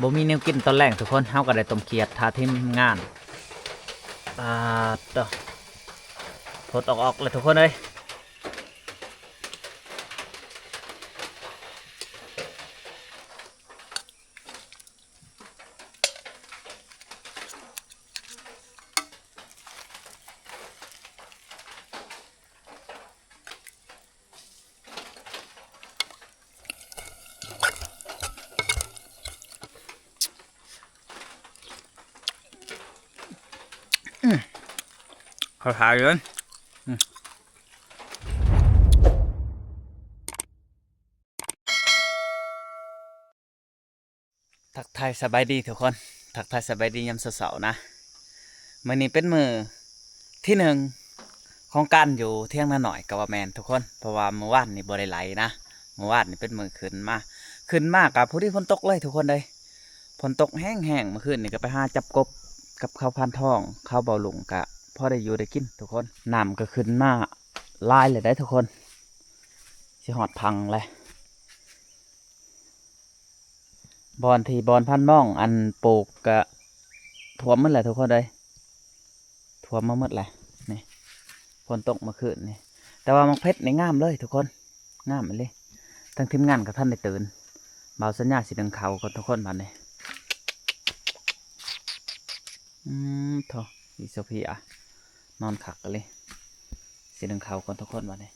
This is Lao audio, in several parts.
ບໍ່ມີແນວກິນຕອນແລງທຸກຄົນ ເຮົາກໍໄດ້ຕົ້ມຂຽດຖ້າທີມງານ. ປາດເຕີ ພົດອອກໆ ແລ້ວທຸກຄົນເອີຍ. ອືມ ເຂົ້າທ່າຢູ່ເດີ. ອືມ ທັກທາຍສະບາຍດີທຸກຄົນ ທັກທາຍສະບາຍດີຍາມເຊົ້າໆ ນະ. ມື້ນີ້ເປັນມື້ທີໜຶ່ງຂອງການຢູ່ຖຽງນານ້ອຍກໍວ່າແມ່ນທຸກຄົນ ເພາະວ່າມື້ວານນີ້ບໍ່ໄດ້ໄຫຼນະ. ມື້ວານນີ້ເປັນມື້ຂຶ້ນມາ ຂຶ້ນມາກໍພໍດີຝົນຕົກເລີຍທຸກຄົນເອີຍ. ຝົນຕົກແຮງໆ ມື້ຄືນນີ້ກໍໄປຫາຈັບກົບກັບເຂົາພານທອງ ເຂົາເບົາລຸງ ກະພໍໄດ້ຢູ່ໄດ້ກິນທຸກຄົນ. ນ້ຳກໍຂຶ້ນມາຫຼາຍແລ້ວເດ້ທຸກຄົນ ຊິຮອດຝັ່ງແລ້ວ. ບ່ອນທີ່ບ່ອນພັນມອງອັນປູກກະຖ້ວມໝົດແຫຼະທຸກຄົນເອີຍ ຖ້ວມມາໝົດແຫຼະ. ນີ້ ຝົນຕົກເມື່ອຄືນນີ້ ແຕ່ວ່າໝາກເຜັດນີ້ງາມເລີຍທຸກຄົນ ງາມອີ່ຫຼີ. ທາງທີມງານກໍທັນໄດ້ຕື່ນ ບ່າວສັນຍາຊິໜຶ້ງເຂົ້າກ່ອນທຸກຄົນ ບາດນີ້. ອືມ ໂທ້ ອີໂຊເພຍ ນອນຄັກອີ່ຫຼີ. ຊິໜຶ້ງເຂົ້າກ່ອນທຸກຄົນ ບາດນີ້.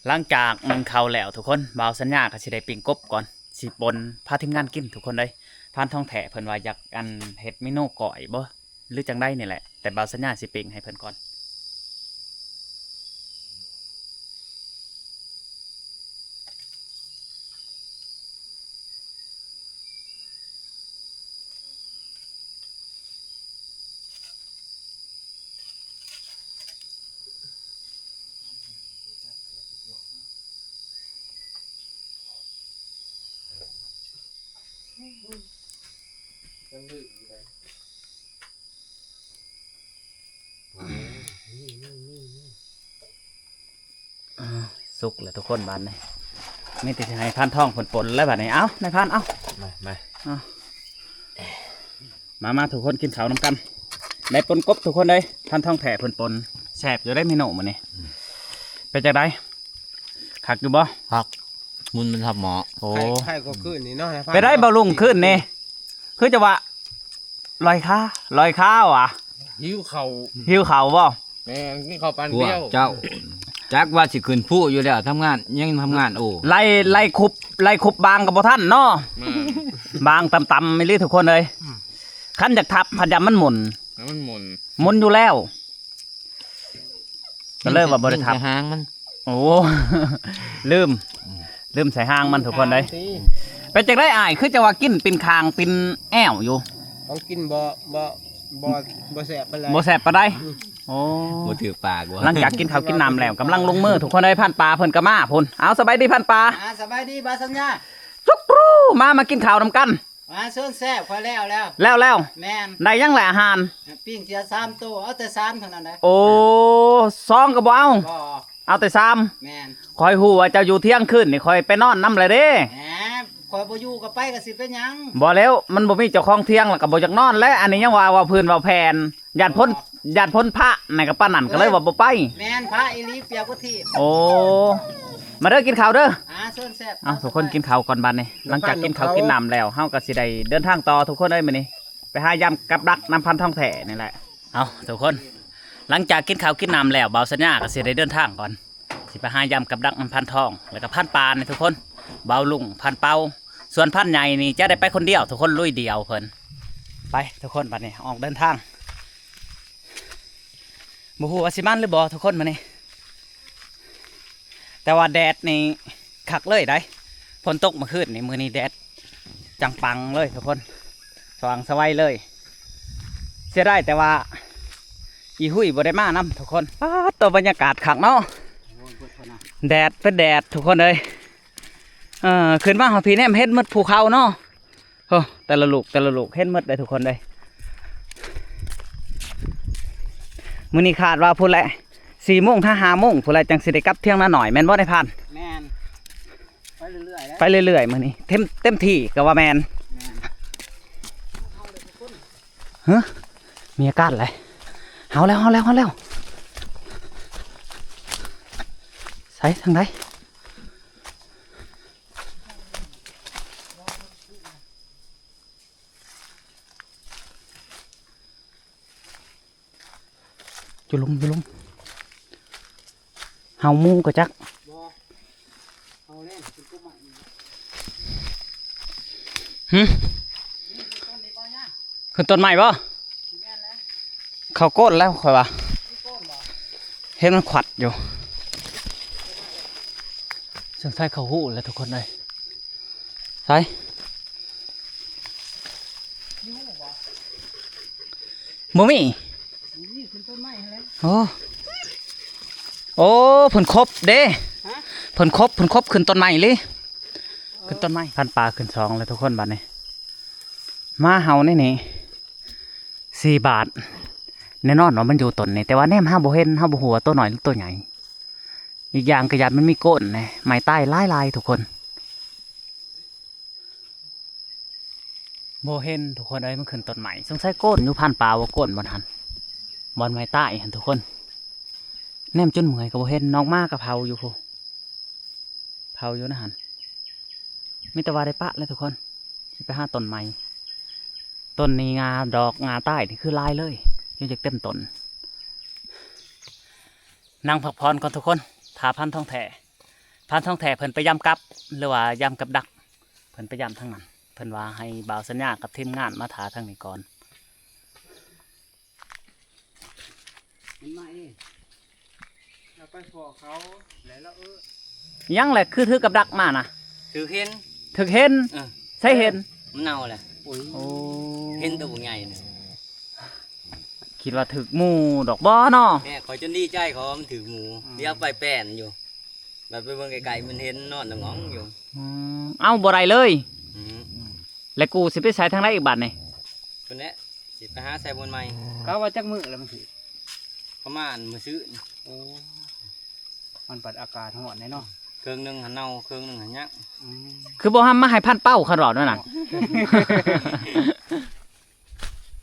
ຫຼັງຈາກໜຶ້ງເຂົ້າແລ້ວທຸກຄົນ ບ່າວສັນຍາກໍຊິໄດ້ປີ້ງກົບກ່ອນ ຊິປົ່ນພາທີມງານກິນທຸກຄົນເອີຍ. ພານທອງແທ້ເພິ່ນວ່າຢາກ ອັນ ເຮັດເມນູກ້ອຍບໍ່ ຫຼືຈັ່ງໃດນີ້ແຫຼະ ແຕ່ບ່າວສັນຍາຊິປີ້ງໃຫ້ເພິ່ນກ່ອນ. ອ່າ ສຸກແລ້ວທຸກຄົນ ບາດນີ້ມີແຕ່ຊິໃຫ້ພານທອງເພິ່ນປົ່ນແລ້ວ ບາດນີ້. ເອົ້າ ນາຍພານ ເອົ້າ ມາ ມາ ເອົ້າ. ມາ ມາ ທຸກຄົນກິນເຂົ້ານຳກັນ. ໄດ້ປົ່ນກົບທຸກຄົນເດ້. ທ່ານທອງແທ້ເພິ່ນປົ່ນ ແຊບຢູ່ເດ້ເມນູມື້ນີ້. ເປັນຈັ່ງໃດ? ຄັກຢູ່ບໍ່? ຄັກ. ມັນ ມັນທັບໝໍ້. ໂອ້ ໄຂ່ ໄຂ່ກໍຄືນນີ້ເນາະ. ເປັນໃດບ່າວລຸງ ຄືນນີ້? ຄືຈະວ່າລອຍຄາ ລອຍຄາຫວາ? ຫິວເຂົ້າ. ຫິວເຂົ້າບໍ່? ແມ່ນ ກິນເຂົ້າປານປ່ຽວ. ພວກເຈົ້າ ຈັກວ່າຊິຂຶ້ນພູຢູ່ແລ້ວ ທຳງານ ຍັງທຳງານ. ໂອ້ ໄລ່ ໄລ່ຄຸບ ໄລ່ຄຸບບາງກໍບໍ່ທັນເນາະ. ແມ່ນ ບາງຕ່ຳໆອີ່ຫຼີທຸກຄົນເອີຍ. ອືມ ຄັນຢາກທັບ ພັດຢ້ານມັນໝຸ່ນ ມັນໝຸ່ນ ໝຸ່ນຢູ່ແລ້ວ ກໍເລີຍວ່າບໍ່ໄດ້ທັບ. ຫາງມັນ. ໂອ້ ລືມ ລືມໃສ່ຫາງມັນທຸກຄົນເດ້. ເປັນຈັ່ງໃດອ້າຍ ຄືຈະວ່າກິນປິ່ນຄາງປິ່ນແອວຢູ່? ຂອງກິນບໍ່ ບໍ່ ບໍ່ ບໍ່ແຊບປານໃດ. ບໍ່ແຊບປານໃດ. ອືມ ໂອ້ ບໍ່ຖືກປາກວ່າ. ຫຼັງຈາກກິນເຂົ້າກິນນ້ຳແລ້ວ ກຳລັງລົງມືທຸກຄົນເອີຍ. ພັນປາເພິ່ນກໍມາພຸ້ນ. ເອົາ ສະບາຍດີພັນປາ. ອ່າ ສະບາຍດີບ່າວສັນຍາ. ຈຸກຣູ ມາ ມາກິນເຂົ້ານຳກັນ. ມາ ເຊີນແຊບ ຂ້ອຍແລ້ວແລ້ວ ແລ້ວແລ້ວ. ແມ່ນ ໄດ້ຫຍັງແຫຼະອາຫານ? ປີ້ງເສຍສາມໂຕ ເອົາແຕ່ສາມເທົ່ານັ້ນແຫຼະ. ໂອ້ ສອງກໍບໍ່ເອົາ? ບໍ່ ເອົາແຕ່ສາມ. ແມ່ນ ຂ້ອຍຮູ້ວ່າເຈົ້າຢູ່ທ່ຽງຄືນນີ້ ຂ້ອຍໄປນອນນຳແຫຼະເດ້. ແໝ ຂ້ອຍບໍ່ຢູ່ກໍໄປກໍຊິເປັນຫຍັງ? ບໍ່ແລ້ວ ມັນບໍ່ມີເຈົ້າຂອງທ່ຽງ ແລ້ວກໍບໍ່ຢາກນອນແຫຼະ. ອັນນີ້ຍັງວ່າ ເວົ້າພື້ນເວົ້າແຜ່ນ ຢ້ານພົນ ບໍ່ ຢ້ານພົນພະນັ້ນກໍປານນັ້ນ ແມ່ນ ກໍເລີຍວ່າບໍ່ໄປ. ແມ່ນ ພະອີ່ຫຼີ ປຽກບໍ່ຖີບ. ໂອ້ ມາເດີ ກິນເຂົ້າເດີ. ອ່າ ເຊີນແຊບ. ເອົາ ທຸກຄົນກິນເຂົ້າກ່ອນບັດນີ້. ຫຼັງຈາກກິນເຂົ້າກິນນ້ຳແລ້ວ ເຮົາກໍຊິໄດ້ເດີນທາງຕໍ່ທຸກຄົນເອີຍມື້ນີ້ ໄປຫາຢາມກັບດັກນຳພັນທອງແທ້ນີ້ແຫຼະ. ເອົາ ທຸກຄົນ ຫຼັງຈາກກິນເຂົ້າກິນນ້ຳແລ້ວ ບ່າວສັນຍາກໍຊິໄດ້ເດີນທາງກ່ອນ ຊິໄປຫາຢາມກັບດັກນຳພັນທອງ ແລ້ວກໍພັນປານີ້ທຸກຄົນ. ບ່າວລຸງ ພັນເປົາ ສ່ວນພັນໃຫຍ່ນີ້ຈະໄດ້ໄປຄົນດຽວທຸກຄົນ ລຸຍດຽວເພິ່ນ. ໄປທຸກຄົນ ບັດນີ້ອອກເດີນທາງ. ບໍ່ຮູ້ວ່າຊິມັນຫຼືບໍ່ທຸກຄົນມື້ນີ້ ແຕ່ວ່າແດດນີ້ຄັກເລີຍໄດ໋. ຝົນຕົກເມື່ອຄືນນີ້ ມື້ນີ້ແດດຈັງປັງເລີຍທຸກຄົນ ສະຫວ່າງສະໄຫວເລີຍ. ເສຍດາຍແຕ່ວ່າອີຮຸ້ຍບໍ່ໄດ້ມານຳທຸກຄົນ. ປາດໂຕ ບັນຍາກາດຄັກເນາະ. ໂອ້ຍ ເບິດພຸ້ນນະ ແດດເປັນແດດທຸກຄົນເອີຍ. ເອີ ຂຶ້ນມາຮອດພີ້ແນມເຫັນໝົດພູເຂົາເນາະ. ໂອ້ ແຕ່ລະລູກ ແຕ່ລະລູກ ເຫັນໝົດເດ້ທຸກຄົນເດ້. ມື້ນີ້ຄາດວ່າພຸ້ນແຫຼະ ສີ່ໂມງຫາຫ້າໂມງພຸ້ນແຫຼະ ຈັ່ງຊິໄດ້ກັບທ່ຽງນາໜ້ອຍ ແມ່ນບໍ່ນາຍພັນ? ແມ່ນ ໄປເລື້ອຍໆ ໄປເລື້ອຍໆ ມື້ນີ້ ເຕັມ ເຕັມທີ່ກໍວ່າແມ່ນ. ແມ່ນ ຮະ ມີອາກາດແຫຼະ. ເຮົາແລ້ວ ເຮົາແລ້ວ ເຮົາແລ້ວ. ໃສ ທາງໃດ? ຢູ່ລຸ່ມ ຢູ່ລຸ່ມ ເຮົາໝູ່ກໍຈັກ. ບໍ່ ເຮົາແລ່ນຂຶ້ນຕົ້ນໄມ້ນີ້. ຫຶ? ນີ້ຄືຕົ້ນນີ້ບໍ່ຍາ? ຂຶ້ນຕົ້ນໄມ້ບໍ່? ແມ່ນແລ້ວ ເຂົາໂກນແລ້ວຂ້ອຍວ່າ. ເຫັນມັນຂວັດຢູ່ ສົງໄສເຂົາຮູ້ແລ້ວທຸກຄົນເອີຍ. ໃສ? ມີຮູ້ບໍ່? ບໍ່ມີ. ບໍ່ມີ ຂຶ້ນຕົ້ນໄມ້ຫັ້ນແຫຼະ. ໂອ້ ໂອ້ ເພິ່ນຄົບເດ້. ຮະ? ເພິ່ນຄົບ ເພິ່ນຄົບຂຶ້ນຕົ້ນໄມ້ເລີຍ. ເອີ ຂຶ້ນຕົ້ນໄມ້. ພັນປາຂຶ້ນສອງແລ້ວທຸກຄົນ ບັດນີ້ມາເຮົາໃນນີ້ ສີ່ບາດ. ແນ່ນອນວ່າມັນຢູ່ຕົ້ນນີ້ ແຕ່ວ່າແນມຫາບໍ່ເຫັນ ເຮົາບໍ່ຮູ້ວ່າໂຕນ້ອຍຫຼືໂຕໃຫຍ່. ອີກຢ່າງກໍຢ້ານມັນມີໂກນແດ່ ໄມ້ຕາຍຫຼາຍໆ ທຸກຄົນ. ບໍ່ເຫັນທຸກຄົນເອີຍ ມັນຂຶ້ນຕົ້ນໄມ້. ສົງໄສໂກນຢູ່ ພັນປາວ່າໂກນບ່ອນຫັ້ນ ບ່ອນໄມ້ຕາຍຫັ້ນທຸກຄົນ. ແນມຈົນເມື່ອຍກໍບໍ່ເຫັນ. ນ້ອງໝາກໍເຝົ້າຢູ່ພຸ້ນ ເຝົ້າຢູ່ໃນຫັ້ນ. ມີແຕ່ວ່າໄດ້ປະແລ້ວທຸກຄົນ ຊິໄປຫາຕົ້ນໃໝ່. ຕົ້ນນີ້ງາດອກງາຕາຍນີ້ຄືຫຼາຍເລີຍ ຈົນຈະເຕັມຕົ້ນ. ນັ່ງພັກຜ່ອນກ່ອນທຸກຄົນ ຖ້າພັນທອງແທ້. ພັນທອງແທ້ເພິ່ນໄປຢາມກັບ ຫຼືວ່າຢາມກັບດັກ ເພິ່ນໄປຢາມທາງນັ້ນ. ເພິ່ນວ່າໃຫ້ບ່າວສັນຍາກັບທີມງານມາຖ້າທາງນີ້ກ່ອນ. ມັນມາເອງ ລາວໄປພໍ້ເຂົາ ແລ້ວລາວເອີ້ນ. ຫຍັງແຫຼະ ຄືຖືກັບດັກມານະ? ຖືກເຫັນ ຖືກເຫັນ. ເອີ ໃສເຫັນ? ມັນເນົ່າແຫຼະ. ໂອ້ຍ ໂອ້ ເຫັນໂຕບັກໃຫຍ່ນະ. ຄິດວ່າຖືກໝູ່ດອກບໍ່ເນາະ? ແມ່ ຂ້ອຍຈົນດີໃຈ ເຂົາວ່າມັນຖືກໝູ່. ອືມ ດຽວໄປແປນຢູ່ ບັດໄປເບິ່ງໃກ້ໆ ມັນເຫັນນອນໜອງໆຢູ່. ອືມ ເອົ້າ ບໍ່ໄດ້ເລີຍ. ອືມ ແລ້ວກູຊິໄປໃສທາງໃດອີກບາດນີ້? ພຸ້ນແຫຼະ ຊິໄປຫາໃສ່ບ່ອນໃໝ່. ກະວ່າຈັກມື້ແລ້ວມັນຖືກ? ປະມານມື້ຊືນ. ໂອ້ ມັນບັດອາກາດຮ້ອນແດ່ເນາະ. ເຄິ່ງໜຶ່ງຫັ້ນເນົ່າ ເຄິ່ງໜຶ່ງຫັ້ນຍັງ. ອືມ ຄືບໍ່ຫາມາໃຫ້ພັນເປົ້າ ຄັນເວົ້າແນວນັ້ນ. ອໍ ເອີ ເອີ ເອີ ເອີ ເອີ ເອີ ເອີ ເອີ ເອີ ເອີ ເອີ ເອີ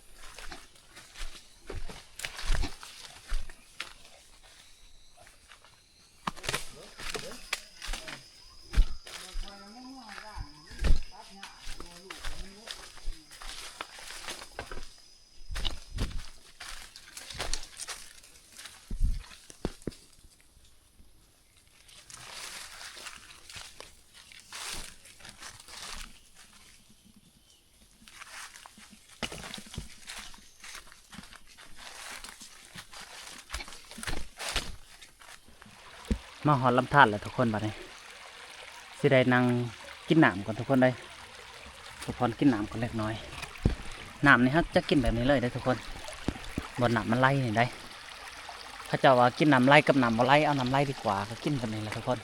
ມາຮອດລຳທານແລ້ວທຸກຄົນ ບາດນີ້ຊິໄດ້ນັ່ງກິນນ້ຳກ່ອນທຸກຄົນເອີຍ. ພັກຜ່ອນກິນນ້ຳກ່ອນເລັກນ້ອຍ. ນ້ຳນີ້ເຮົາຈະກິນແບບນີ້ເລີຍເດີທຸກຄົນ. ບ່ອນນ້ຳມັນໄຫຼນີ້ໄດ໋. ເຂົາເຈົ້າວ່າກິນນ້ຳໄຫຼກັບນ້ຳບໍ່ໄຫຼ ເອົານ້ຳໄຫຼດີກວ່າ ກໍກິນແບບນີ້ແຫຼະທຸກຄົນ.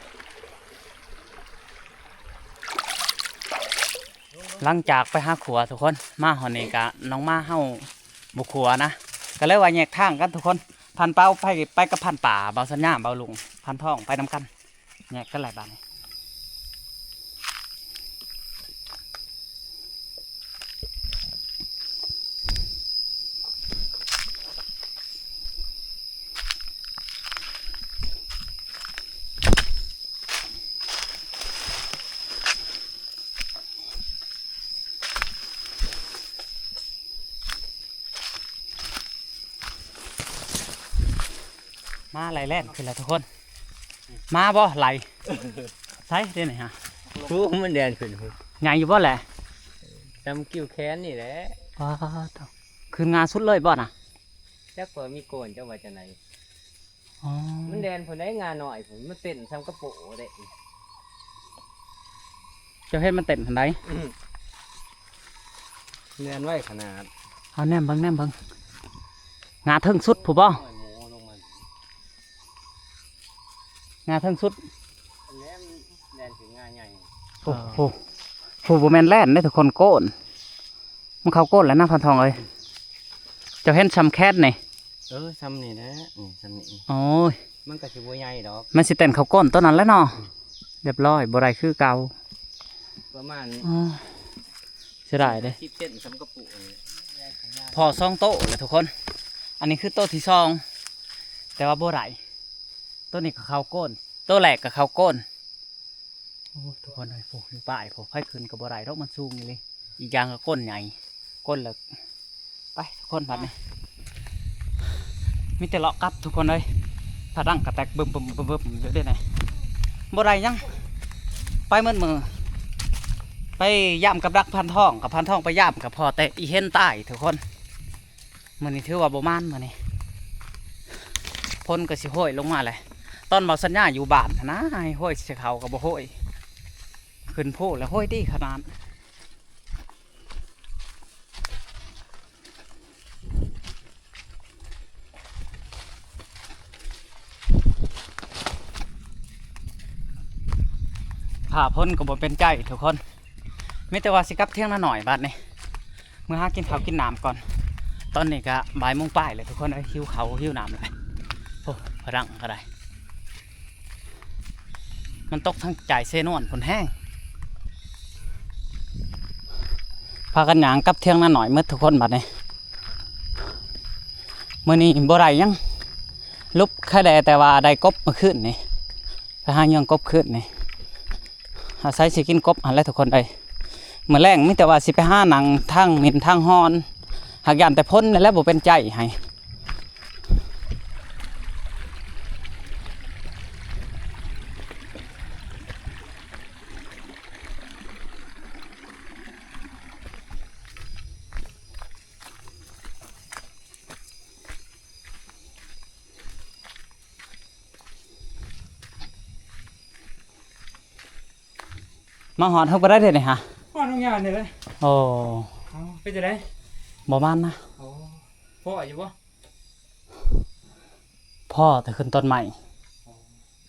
ຫຼັງຈາກໄປຫາຂົວທຸກຄົນ ມາຮອດນີ້ກະນ້ອງໝາເຮົາບໍ່ຂົວນະ ກໍເລີຍວ່າແຍກທາງກັນທຸກຄົນ. ພັນເປົາໄປ ໄປກັບພັນປາ ເບົາສັນຍາ ເບົາລຸງ ພັນທອງ ໄປນຳກັນ ແຍກກັນແຫຼະບາດນີ້. ມາໄຫຼແລ່ນຂຶ້ນແລ້ວທຸກຄົນ. ມາບໍ່ໄຫຼ ໃສເດ້ນີ້ຮະ? ໂອ້ ມັນແລ່ນຂຶ້ນພຸ້ນ. ໃຫຍ່ຢູ່ບໍ່ແຫຼະ? ສ່ຳກິ່ວແຂນນີ້ແຫຼະ. ປາດໂທ້ ຂຶ້ນງາສຸດເລີຍບໍ່ນະ? ຈັກວ່າມີໂກນ ຈັກວ່າຈັ່ງໃດ. ອໍ ມັນແລ່ນພຸ້ນໃດ ງານ້ອຍພຸ້ນ ມັນເຕັ້ນສ່ຳກະໂປເດ້. ເຈົ້າເຫັນມັນເຕັ້ນຫັ້ນໃດ? ອືມ ແລ່ນໄວຂະໜາດ. ເອົາແນມເບິ່ງ ແນມເບິ່ງ ງາເທິງສຸດພຸ້ນບໍ່? ງາເທິງສຸດ ແລ່ນ ແລ່ນຂຶ້ນງາໃຫຍ່. ໂອ້ໂຫ ຜູ້ບໍ່ແມ່ນແລ່ນເດ້ທຸກຄົນ ໂກນ. ມັນເຂົ້າກົ້ນແລ້ວນະ ພັນທອງເອີຍ. ເຈົ້າເຫັນຊ່ຳແຂນນີ້? ເອີ ຊ່ຳນີ້ແຫຼະ ນີ້ ຊ່ຳນີ້. ໂອ້ຍ ມັນກໍຊິບໍ່ໃຫຍ່ດອກ ມັນຊິເຕັ້ນເຂົ້າກົ້ນໂຕນັ້ນແຫຼະເນາະ. ອືມ ຮຽບຮ້ອຍ ບໍ່ໄດ້ຄືເກົ່າ ປະມານ ອໍ ເສຍດາຍເດ້ ສິບເຊັນ ສ່ຳກະປຸນີ້. ພໍ້ສອງໂຕແຫຼະທຸກຄົນ ອັນນີ້ຄືໂຕທີສອງ ແຕ່ວ່າບໍ່ໄດ້. ໂຕນີ້ກໍເຂົ້າກົ້ນ ໂຕແລກກໍເຂົ້າກົ້ນ. ໂອ້ ທຸກຄົນເອີຍ ໂອ້ ຢູ່ປາຍ ໂອ້ ໃຜຂຶ້ນກໍບໍ່ໄດ້ດອກ ມັນສູງອີ່ຫຼີ. ອີກຢ່າງກໍກົ້ນໃຫຍ່ ກົ້ນເລິກ. ໄປທຸກຄົນ ບັດນີ້ມີແຕ່ເລາະກັບທຸກຄົນເອີຍ. ພະດັງກະແຕກບຶບໆໆໆຢູ່ເດ້ນີ້ ບໍ່ໄດ້ຫຍັງ ໄປໝົດມື້. ໄປຢາມກັບດັກພັນທອງ ກັບພັນທອງໄປຢາມ ກໍພໍແຕ່ອີເຫັນຕາຍທຸກຄົນ. ມື້ນີ້ຖືວ່າບໍ່ໝານ ມື້ນີ້ຝົນກໍຊິໂຫຍລົງມາແຫຼະ. ຕອນເບົາສັນຍາຢູ່ບ້ານຫັ້ນນະ ໃຫ້ໂຫຍໃສ່ເຂົາກໍບໍ່ໂຫຍ ຂຶ້ນພູແລ້ວໂຫຍດີຂະໜາດ. ຟ້າຝົນກໍບໍ່ເປັນໃຈທຸກຄົນ. ມີແຕ່ວ່າຊິກັບຖຽງນານ້ອຍບາດນີ້ ເມືອຫາກິນເຂົ້າກິນນ້ຳກ່ອນ. ຕອນນີ້ກະບ່າຍໂມງປາຍແລ້ວທຸກຄົນເອີຍ ຫິວເຂົ້າຫິວນ້ຳແລ້ວ. ໂອ້ ພະດັງກໍໄດ້ ມັນຕົກທາງຈາຍເຊນວນພຸ້ນແຮງ. ພາກັນຍ່າງກັບຖຽງນານ້ອຍໝົດທຸກຄົນບາດນີ້. ມື້ນີ້ບໍ່ໄດ້ຫຍັງ ຫຼຸບໄຂ່ແດ່ ແຕ່ວ່າໄດ້ກົບມື້ຄືນນີ້ ໄປຫາເຫຍື່ອກົບຄືນນີ້ ອາໄສຊິກິນກົບຫັ້ນແຫຼະທຸກຄົນເອີຍ. ມື້ແລງມີແຕ່ວ່າຊິໄປຫານັ່ງທາງໝິ່ນທາງຮອນ ຫາກຢ້ານແຕ່ຝົນນີ້ແຫຼະບໍ່ເປັນໃຈໃຫ້. ມາຮອດເຮົາກໍໄດ້ເດ້ນີ້ຫະ. ຮອດໂຮງຍານີ້ເລີຍ. ໂອ້ ເອົ້າ ເປັນຈັ່ງໃດ? ບໍ່ໝານນະ. ໂອ້ ພໍຢູ່ບໍ່? ພໍແຕ່ຂຶ້ນຕົ້ນໄມ້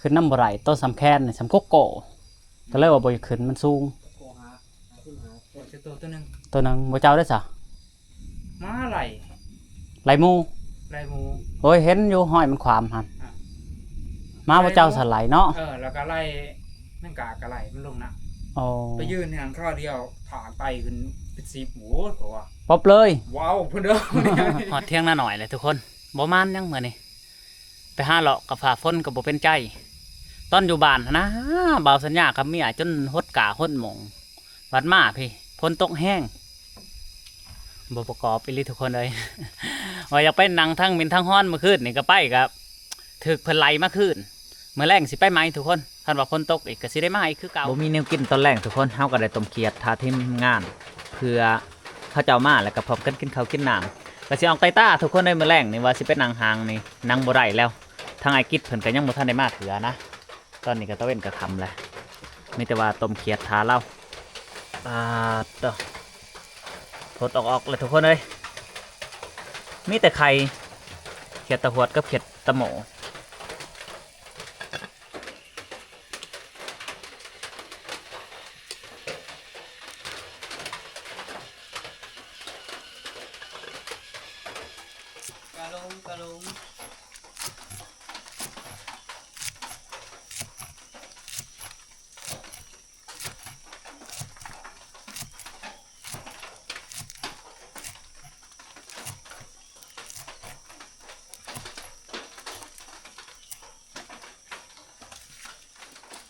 ຂຶ້ນນຳບໍ່ໄດ້ ໂຕສ່ຳແຂນ ສ່ຳກົກໂກ້ ກໍເລີຍວ່າບໍ່ຢາກຂຶ້ນ ມັນສູງ. ໂຕໜຶ່ງ ບໍ່ເຈົ້າເດ້ຊະ? ມາໄຫຼ ໄຫຼໝູ່ ໄຫຼໝູ່. ໂອ້ຍ ເຫັນຢູ່ ຮອຍມັນຂວາມຫັ້ນ. ອ່ະ ມາບໍ່ເຈົ້າສະໄຫຼເນາະ. ເອີ ແລ້ວກໍໄຫຼແມງກາກໍໄຫຼມັນລົງນະ. ອໍ ໄປຢືນຫຍັງຄາວດຽວ ຖາກໄຕ່ຂຶ້ນເປັນສິບ ໂອ້ຍ ເຂົາວ່າ ປັອບເລີຍ. ວ້າວ ເພິ່ນເດີ ຮອດຖຽງນານ້ອຍແລ້ວທຸກຄົນ. ບໍ່ໝານຫຍັງມື້ນີ້ ໄປຫາເລາະກັບຟ້າຝົນກໍບໍ່ເປັນໃຈ. ຕອນຢູ່ບ້ານຫັ້ນນະ ບ່າວສັນຍາກັບເມຍຈົນຫົດກ້າຫົດໂມງ ບັດມາພີ້ຝົນຕົກແຮງ ບໍ່ປະກອບອີ່ຫຼີທຸກຄົນເອີຍ. ວ່າຢາກໄປນັ່ງທາງໝິ່ນທາງຮອນ ມື້ຄືນນີ້ກໍໄປ ກໍຖືກເພິ່ນໄລ່ມາຄືນ. ມື້ແລງຊິໄປໃໝ່ທຸກຄົນ ຄັນວ່າຝົນຕົກອີກກໍຊິໄດ້ມາອີກຄືເກົ່າ. ບໍ່ມີແນວກິນຕອນແລງທຸກຄົນ ເຮົາກໍໄດ້ຕົ້ມຂຽດ ຖ້າທີມງານເພື່ອເຂົາເຈົ້າມາ ແລ້ວກໍພ້ອມກັນກິນເຂົ້າກິນນ້ຳ. ກໍຊິອອກໄຕ່ຕາທຸກຄົນເອີຍ ມື້ແລງນີ້ວ່າຊິໄປນັ່ງຫ້າງນີ້ ນັ່ງບໍ່ໄດ້ແລ້ວ ທາງອ້າຍກິດເພິ່ນກໍຍັງບໍ່ທັນໄດ້ມາເທື່ອນະ. ຕອນນີ້ກໍຕາເວັນກໍຄ່ຳແລ້ວ ມີແຕ່ວ່າຕົ້ມຂຽດຖ້າລາວ. ປາດໂທ້ ພົດອອກໆ ແລ້ວທຸກຄົນເອີຍ ມີແຕ່ໄຂ່ ຂຽດຕາຫວດກັບຂຽດຕາໂມ. ກະລົງ ກະລົງ.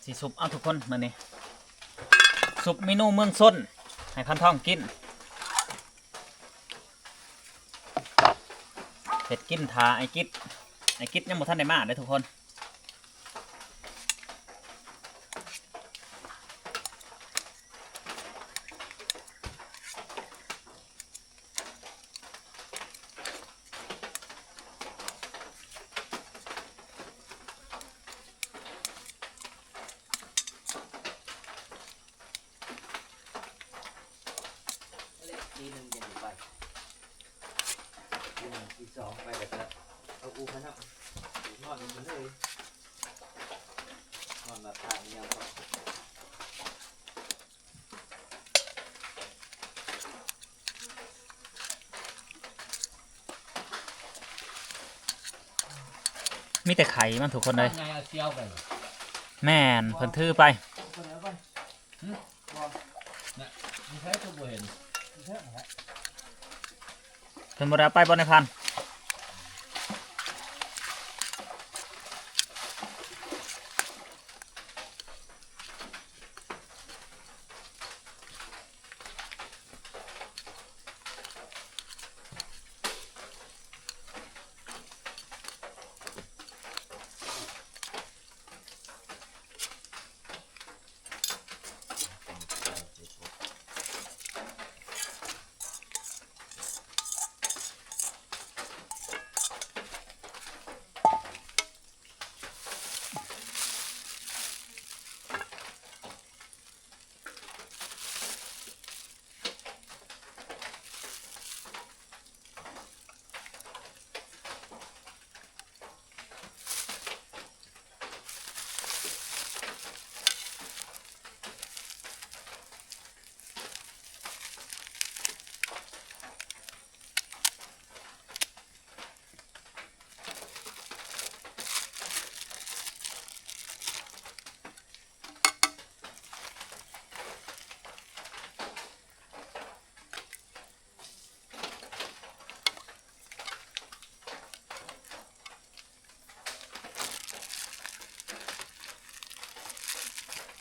ຊິສຸບ ເອົາ ທຸກຄົນ ມື້ນີ້ສຸບເມນູເມືອງຊົນ ໃຫ້ພັນທອງກິນ. ເຮັດກິນຖ້າອ້າຍກິດ ອ້າຍກິດຍັງບໍ່ທັນໄດ້ມາເດ້ທຸກຄົນ. ທີໜຶ່ງຍັງໄປ ທີໜຶ່ງ ທີສອງໄປ ແລ້ວກໍເອົາອູ່ມານຳ ນອນຢູ່ເລີຍ ນອນຫຼັບຕາຍາມ ມີແຕ່ໄຂ່ມັນທຸກຄົນເອີຍ. ແມ່ນ ເພິ່ນຖືໄປ ເພິ່ນບໍ່ໄດ້ເອົາໄປບໍ່ ນາຍພັນ?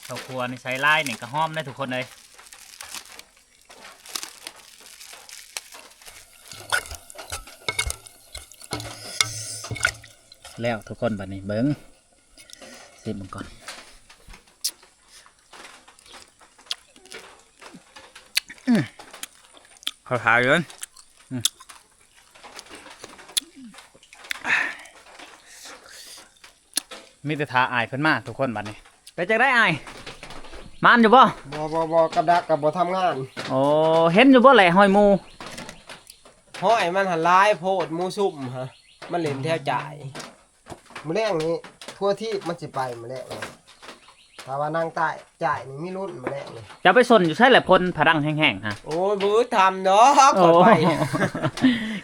ເຂົ້າຂົ້ວນີ້ໃສ່ຫຼາຍນີ້ກໍຫອມເດ້ທຸກຄົນເອີຍ. ແລ້ວທຸກຄົນ ບັດນີ້ເບິ່ງ ຊີມເບິ່ງກ່ອນ. ອືມ ເຂົ້າທ່າຢູ່ເລີຍ. ອືມ ມີແຕ່ຖ້າອ້າຍເພິ່ນມາທຸກຄົນ. ບັດນີ້ເປັນຈັ່ງໃດອ້າຍ ໝານຢູ່ບໍ່? ບໍ່ ບໍ່ ບໍ່ ກັບດັກກໍບໍ່ທຳງານ. ໂອ້ ເຫັນຢູ່ບໍ່ແຫຼະຮອຍໝູ? ຮອຍມັນຫັ້ນຫຼາຍໂພດ ໝູຊຸ່ມຫັ້ນ ມັນເຫຼັ້ນແຖວຈ້າຍ. ມື້ແລງນີ້ທົ່ວທີບມັນຊິໄປມື້ແລງນີ້ ຖ້າວ່ານາງຕາຍຈ້າຍນີ້ມີລຸ້ນມື້ແລງນີ້. ຈະໄປຊົນຢູ່ໃສແຫຼະ ພົນຜະດັງແຫ້ງໆ ຮະ? ໂອ້ຍ ບໍ່ອຶດທຳດອກ ໂອ້ ຂ້ອຍໄປ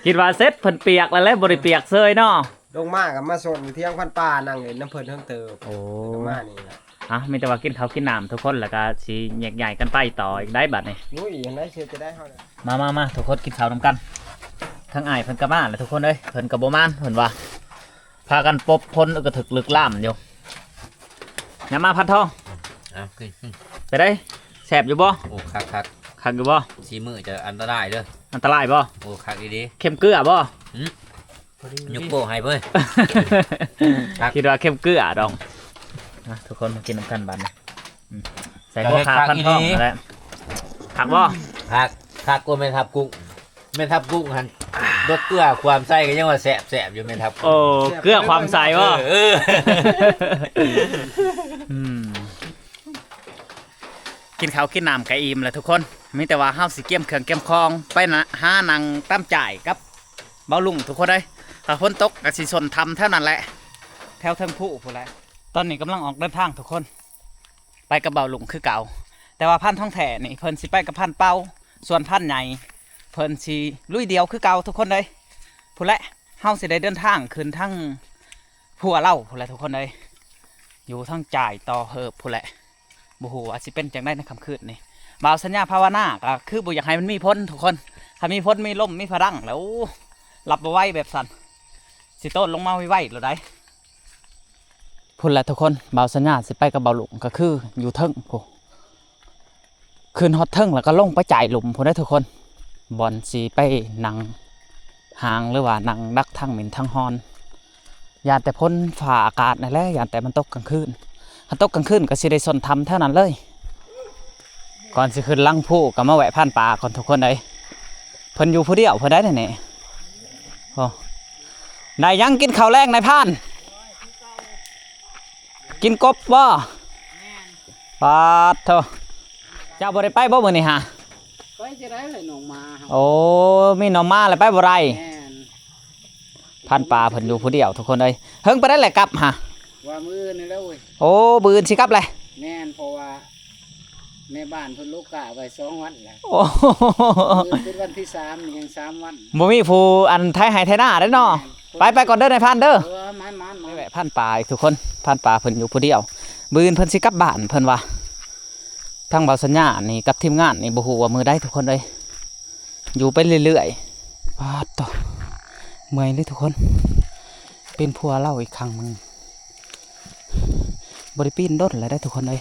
ຄິດວ່າເສັດ ເພິ່ນປຽກແລ້ວແຫຼະ ບໍ່ໄດ້ປຽກເຊີຍເນາະ. ລົງມາກໍມາຊົນຢູ່ທຽງພັນປ່າ ນັ່ງຫຼິ້ນນຳເພິ່ນເທິງເຕີບ. ໂອ້ ມານີ້ລະ ອ່ະ ມີແຕ່ວ່າກິນເຂົ້າກິນນ້ຳທຸກຄົນ ແລ້ວກໍຊິແຍກຍ້າຍກັນໄປຕໍ່ອີກໄດ໋ບັດນີ້. ອຸ້ຍ ຈັ່ງໃດເສຍຈະໄດ້ເຮົາ. ມາ ມາ ມາ ທຸກຄົນກິນເຂົ້ານຳກັນ. ທາງອ້າຍເພິ່ນກໍມາແລ້ວທຸກຄົນເອີຍ ເພິ່ນກໍບໍ່ມານ ເພິ່ນວ່າ ພາກັນປົບພົນກະຖືກລຶກລາມຢູ່. ຍາມມາພັນທອງ ເອົາ ກິນ ເປັນໃດ ແຊບຢູ່ບໍ່? ໂອ້ ຄັກໆ ຄັກຢູ່ບໍ່? ສີມືຈະອັນຕະລາຍເດີ. ອັນຕະລາຍບໍ່? ໂອ້ ຄັກອີ່ຫຼີ. ເຄັມເກືອບໍ່? ຫື? ຍົກໂປ້ໃຫ້ເວີ້ຍ ຄັກ ຄິດວ່າເຄັມເກືອດອກ. ມາ ທຸກຄົນມາກິນນຳກັນບັດນີ້. ອືມ ໃສ່ຫົວຂາພັນທອງນັ້ນແຫຼະ. ຄັກບໍ່? ຄັກ ຄັກກວ່າແມ່ທັບກຸ້ງ. ແມ່ທັບກຸ້ງຫັ້ນ ຕົກເກືອຄວ່ຳໃສ່ກໍຍັງວ່າແຊບໆຢູ່ແມ່ນຄັບ. ໂອ້ ເກືອຄວ່ຳໃສ່ບໍ່? ເອີ ເອີ ອືມ ກິນເຂົ້າກິນນ້ຳກໍອີ່ມແລ້ວທຸກຄົນ, ມີແຕ່ວ່າເຮົາຊິກຽມເຄື່ອງກຽມຂອງໄປນະ ຫານັ່ງຕາມຈ່າຍກັບເບົາລຸງທຸກຄົນເອີຍ. ຖ້າຝົນຕົກກໍຊິຊົນຖ້ຳແຖວນັ້ນແຫຼະ ແຖວເທິງພູພຸ້ນແຫຼະ. ຕອນນີ້ກຳລັງອອກເດີນທາງທຸກຄົນ ໄປກັບເບົາລຸງຄືເກົ່າ, ແຕ່ວ່າພັນທອງແທ້ນີ້ເພິ່ນຊິໄປກັບພັນເປົາ, ສ່ວນພັນໃຫຍ່ເພິ່ນຊິລຸຍດຽວຄືເກົ່າທຸກຄົນເອີຍ. ພຸ້ນແຫຼະ ເຮົາຊິໄດ້ເດີນທາງຂຶ້ນທາງພູເຫຼົ່າພຸ້ນແຫຼະທຸກຄົນເອີຍ, ຢູ່ທາງຈ່າຍຕໍ່ເຮີບພຸ້ນແຫຼະ. ບໍ່ຮູ້ວ່າຊິເປັນຈັ່ງໃດໃນຄ່ຳຄືນນີ້. ບ່າວສັນຍາພາວະນາກໍຄືບໍ່ຢາກໃຫ້ມັນມີຝົນທຸກຄົນ, ຖ້າມີຝົນມີລົມມີພະດັງແລ້ວ ໂອ້ ຮັບບໍ່ໄຫວແບບຊັ້ນ ຊິໂຕນລົງມາໄວໆໂລດໃດ. ພຸ້ນແຫຼະທຸກຄົນ ບ່າວສັນຍາຊິໄປກັບເບົາລຸງ ກໍຄືຢູ່ເທິງພຸ້ນ, ຂຶ້ນຮອດເທິງແລ້ວກໍລົງໄປຈ່າຍລຸ່ມພຸ້ນເດີທຸກຄົນ, ບ່ອນຊິໄປນັ່ງຫາງ ຫຼືວ່ານັ່ງດັກທັງເໝັນທັງຮ້ອນ. ຢ້ານແຕ່ຝົນຟ້າອາກາດນີ້ແຫຼະ, ຢ້ານແຕ່ມັນຕົກກາງຄືນ, ຄັນຕົກກາງຄືນກໍຊິໄດ້ຊົນຖ້ຳແຖວນັ້ນເລີຍ. ກ່ອນຊິຂຶ້ນຫຼັງພູກໍມາແວະພານປ່າກ່ອນທຸກຄົນເອີຍ, ເພິ່ນຢູ່ຜູ້ດຽວເພິ່ນໄດ້ແນວນີ້. ໂອ້ ໄດ້ຫຍັງກິນເຂົ້າແລງນາຍພານ? ກິນກົບບໍ່? ປາດໂທ ເຈົ້າບໍ່ໄດ້ໄປບໍ່ມື້ນີ້ຫາ? ໄປຈະໄດ້ແຫຼະ ໜອງມາເຮົາ. ໂອ້ ມີໜອງມາແລ້ວໄປບໍ່ໄດ້. ແມ່ນ ພານປ່າເພິ່ນຢູ່ຜູ້ດຽວທຸກຄົນເອີຍ. ເຫິງປານໃດແຫຼະກັບຫາ? ວ່າມື້ອື່ນນີ້ແຫຼະເວີຍ. ໂອ້ ມື້ອື່ນຊິກັບແຫຼະ. ແມ່ນ ເພາະວ່າ ແມ່ບ້ານເພິ່ນໂລກາໄວ້ສອງວັນແລ້ວ. ໂອ້ ມື້ອື່ນເປັນວັນທີສາມ ຍັງສາມວັນ. ບໍ່ມີຜູ້ອັນໄຖໄຮ່ໄຖນາເດ້ເນາະ. ແມ່ນ ໄປ ໄປກ່ອນເດີນາຍພານເດີ. ເອີ ມາໆໆ ໄປແວະພານປ່າອີກທຸກຄົນ, ພານປ່າເພິ່ນຢູ່ຜູ້ດຽວ, ມື້ອື່ນເພິ່ນຊິກັບບ້ານເພິ່ນວ່າ. ທາງບ່າວສັນຍານີ້ກັບທີມງານນີ້ບໍ່ຮູ້ວ່າມື້ໃດທຸກຄົນເອີຍ. ຢູ່ໄປເລື້ອຍໆ. ປາດໂທ້ ເມື່ອຍເລີຍທຸກຄົນ, ປີນພູເຫຼົ່າອີກຄັ້ງໜຶ່ງ. ບໍ່ໄດ້ປີນດົນແລ້ວເດ້ທຸກຄົນເອີຍ,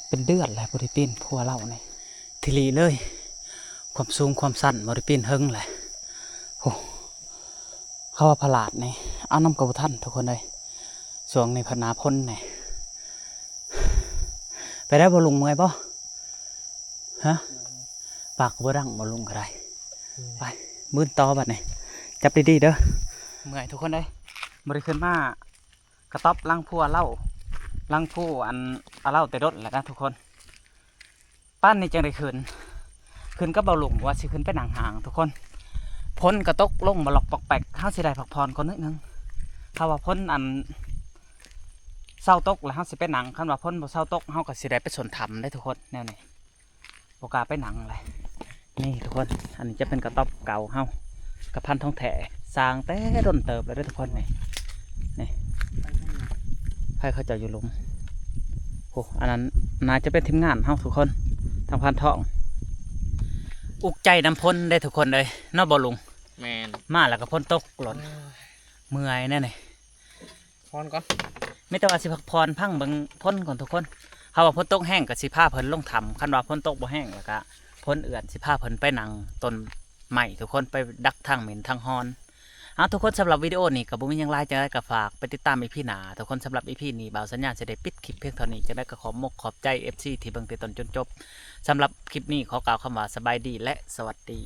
ເປັນເດືອນແລ້ວບໍ່ໄດ້ປີນພູເຫຼົ່ານີ້. ທີລີເລີຍ ຄວາມສູງຄວາມຊັນ ບໍ່ໄດ້ປີນເຫິງແຫຼະ. ໂອ້ ເຂົາວ່າພະລາດນີ້ເອົານຳກໍບໍ່ທັນທຸກຄົນເອີຍ, ຊ່ວງນີ້ພັດໜ້າຝົນນີ້. ໄປໄດ້ບໍ່ລຸງ ເມື່ອຍບໍ່? ຮະ ປາກກໍບໍ່ດັງບໍ່ລຸງກໍໄດ້. ໄປ ມື້ອື່ນຕໍ່ບັດນີ້, ຈັບດີໆເດີ. ເມື່ອຍທຸກຄົນເອີຍ, ບໍ່ໄດ້ຂຶ້ນມາກະຕ໊ອບຫຼັງພູເຫຼົ່າ ຫຼັງພູອັນເຫຼົ່າແຕ່ດົນແລ້ວນະທຸກຄົນ. ປານນີ້ຈັ່ງໄດ້ຂຶ້ນ, ຂຶ້ນກັບເບົາລຸງ ວ່າຊິຂຶ້ນໄປນັ່ງຫ້າງທຸກຄົນ. ຝົນກໍຕົກລົງມາລັອກປອກແປກ, ເຮົາຊິໄດ້ພັກຜ່ອນກ່ອນໜ້ອຍໜຶ່ງ. ຖ້າວ່າຝົນອັນເຊົາຕົກແລ້ວ ເຮົາຊິໄປນັ່ງ, ຄັນວ່າຝົນບໍ່ເຊົາຕົກ ເຮົາກໍຊິໄດ້ໄປຊົນຖ້ຳເດ້ທຸກຄົນ. ແນວນີ້ບໍ່ກ້າໄປນັ່ງແຫຼະ. ນີ້ທຸກຄົນ, ອັນນີ້ຈະເປັນກະຕ໊ອບເກົ່າເຮົາ ກັບພັນທອງແທ້ ສ້າງແຕ່ດົນເຕີບແລ້ວເດີທຸກຄົນ. ນີ້ ນີ້ ໃຜເຂົາເຈົ້າຢູ່ລຸ່ມ. ໂອ້ ອັນນັ້ນໜ້າຈະເປັນທີມງານເຮົາທຸກຄົນ, ທາງພັນທອງ. ອຸກໃຈນຳຝົນເດ້ທຸກຄົນເອີຍ ເນາະບໍ່ລຸງ? ແມ່ນ ມາແລ້ວກໍຝົນຕົກຫຼົດ. ໂອ້ຍ ເມື່ອຍແນວນີ້. ນອນກ່ອນ, ມີແຕ່ວ່າຊິພັກຜ່ອນພັງເບິ່ງຝົນກ່ອນທຸກຄົນ. ຖ້າວ່າຝົນຕົກແຮງກໍຊິພາເພິ່ນລົງຖ້ຳ, ຄັນວ່າຝົນຕົກບໍ່ແຮງແລ້ວກະຝົນເອື້ອນ ຊິພາເພິ່ນໄປນັ່ງຕົ້ນໄມ້ທຸກຄົນ, ໄປດັກທັງເໝັນທັງຮ້ອນ. ເອົາ ທຸກຄົນ, ສຳລັບວິດີໂອນີ້ກໍບໍ່ມີຫຍັງຫຼາຍ, ຈັ່ງໃດກໍຝາກໄປຕິດຕາມອີພີໜ້າທຸກຄົນ. ສຳລັບອີພີນີ້ ບ່າວສັນຍາຊິໄດ້ປິດຄລິບພຽງເທົ່ານີ້. ຈັ່ງໃດກໍຂໍມົກຂອບໃຈເອັຟຊີທີ່ເບິ່ງແຕ່ຕົ້ນຈົນຈົບ. ສຳລັບຄລິບນີ້ຂໍກ່າວຄຳວ່າສະບາຍດີ ແລະ ສະຫວັດດີ.